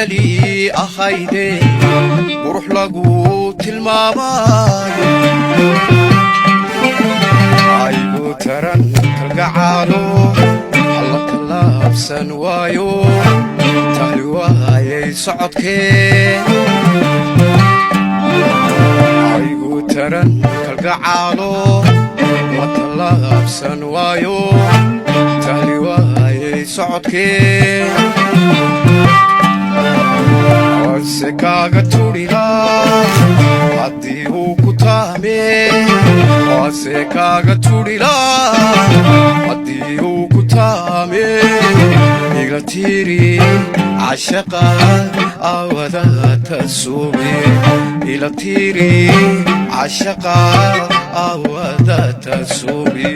Keli ahayde qurux lagu tilmaamaayo, aygu taran kalgacaalo halla tallaabsan waayo, tahli waayay socodkee. Aygu taran kalgacaalo la tallaabsan waayo, tahli waayay socodkee. Waanse kaaga tudhilaa haddii uu ku taame, waanse kaaga tudhilaa haddii uu ku taame. Iga tiri cashaqa awada tasuube, ila tiri cashaqa awada tasuube.